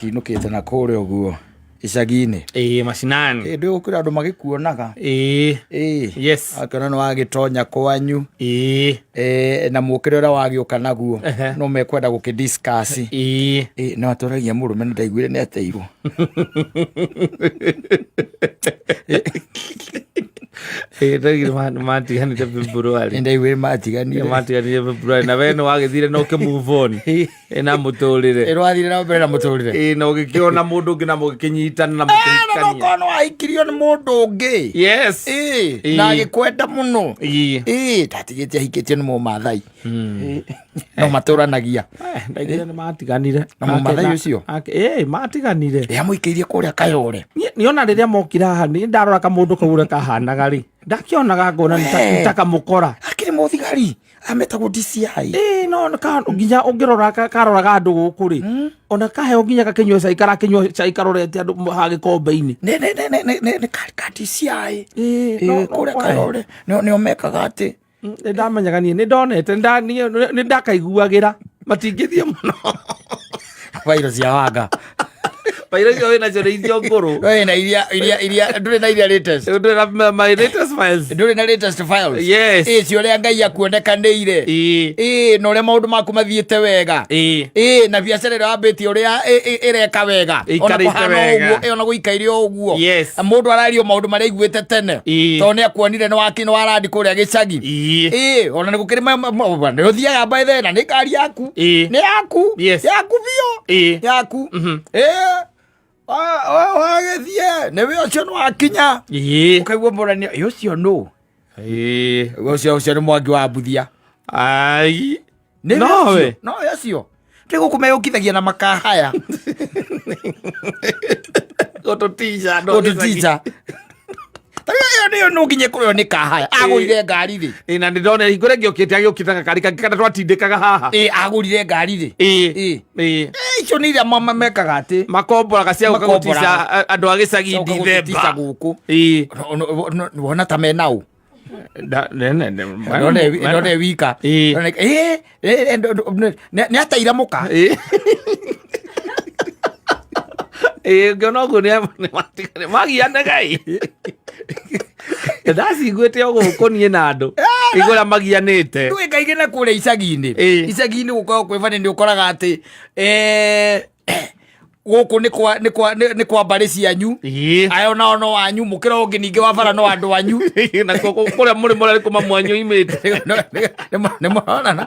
Kinũkĩte na kũrĩa ũguo icagi-inĩ. Ĩĩ, macinani. Ĩ ndĩgũkĩra andũ magĩkuonaga. Ĩĩ. Ĩĩ. Yes. Akĩona nĩ wagĩtonya kwanyu. Ĩĩ. Ĩ, na mũkĩre ũrĩa wagĩũka naguo. Ehe. No mekwenda gũkĩ discuss. Ĩĩ. Ĩ, no atũragia mũrũme nĩ ndaiguire nĩ ateirwo. Ĩĩ, ndaiguire matiganire February. Nĩ ndaiguire matiganire. Matiganire February na we nĩ wagĩthire na ũkĩ move on. Ĩ na mũtũrĩre. Ĩ rwathire na mbere na mũtũrĩre. Ĩ na ũgĩkĩona mũndũ ũngĩ na mũgĩkĩnyitana na Na mũkĩhikania. nokorwo nĩ wahikirio nĩ mũndũ ũngĩ. Yes. Ĩ, Ĩ. na agĩkwenda mũno. Ĩ. Ĩ, ndatigĩte ahikĩtio nĩ mũmathai. Ĩ, no matũranagia. Eh, ndaiguire nĩ matiganire. Na mũmathai ũcio? Ĩ, matiganire. Ĩ, amũikĩirie kũrĩa Kayore. Niĩ ona rĩrĩa mokire haha niĩ ndarora kamũndũ kau ũrĩa kahanaga rĩ ndakĩonaga ngona nĩ Wee. nĩ ta kamũkora. Akĩrĩ mũthigari ametagwo DCI. Ĩĩ, no nginya ũngĩrora karoraga andũ gũkũ rĩ ona kaheo nginya gakĩnyua cai karakĩnyua cai karorete andũ haha gĩkombe-inĩ. Nĩ nĩ nĩ nĩ nĩ nĩ ka DCI. Ĩĩ, Ĩ, kũrĩa Kayore nĩo mekaga atĩ Nĩ ndamenyaga niĩ nĩ ndonete nĩ ndakaiguagĩra matingĩthiĩ mũno. Bairo cia wanga. Bairo icio wĩnacio nĩ icio ngũrũ. We na iria ndũrĩ na iria latest. Ndũrĩ na my latest files. Ndũrĩ na latest files. Yes. Ĩ cio ũrĩa Ngai akuonekanĩire. Ĩĩ. Ĩ na ũrĩa maũndũ maku mathiĩte wega. Ĩĩ. Ĩ na biacara ĩrĩa wambĩtie ũrĩa ĩreka wega. Ona Ĩikarĩte kũhana wega. ũguo, ĩ, ona gũikaire o ũguo. Yes. Mũndũ arario maũndũ marĩa aiguĩte tene. Ĩĩ. Tondũ nĩ akuonire nĩ waki nĩ warandi kũrĩa gĩcagi. Ĩĩ. Ĩ ona nĩ gũkĩrĩ nĩ ũthiaga by the na nĩ ngari yaku. Ĩĩ. Nĩ yaku. Yes. Yaku biũ. Ĩĩ. Yaku. Ĩ wagĩthiĩ nĩwe ũcio nĩ wakinya. Ĩĩ. Ũkaigua mũrania ĩ ũcio nũ? Ĩĩ. Ũcio nĩ mwangi wa mbuthia. Ai. Nĩwe Nowe. ũcio, nowe ũcio. Ndĩ gũkũ meyũkithagia na makahaya. Gũtũtica. Gũtũtica. Tarĩu ĩyo nĩyo no nginya ĩkorwo nĩ kahaya. Agũrire ngari rĩ. Ĩ na ndĩndona hingo ĩrĩa ngĩokĩte agĩũkĩte gakari kangĩ kana twatindĩkaga haha. Ĩ agũrire ngari rĩ. Ĩ. Ĩ. Ĩ. Ĩ, icio nĩ iria mama mekaga atĩ. Makomboraga cia gũka Makomboraga. gũtica andũ a gĩcagi Cia gũka gũtũtica Dithemba. gũkũ. Ĩ. Wona ta menaũ. Ne ne Ndone wika. Ĩ. Ndone- ĩ, ĩ, ĩ, nĩ ateire mũka. Ĩ. Ĩ ngĩona ũguo nĩ matigane magianaga ĩ. Ndaciguĩte o gũkũ niĩ na andũ. Igũrũ ũrĩa magianĩte. Ndũĩ kaingĩ na kũrĩa icagi-inĩ. Ĩ. Icagi-inĩ gũkoragwo kwĩ bani nĩ ũkoraga atĩ gũkũ nĩ kwa nĩ kwa nĩ kwa mbarĩ cianyu. Ĩ. Ayo nao no wanyu mũkĩra ũngĩ ningĩ wa bara no andũ anyu. Na kũrĩa mũrĩ mũrarĩ kuma mwanyu imĩte. Nĩ mũronana.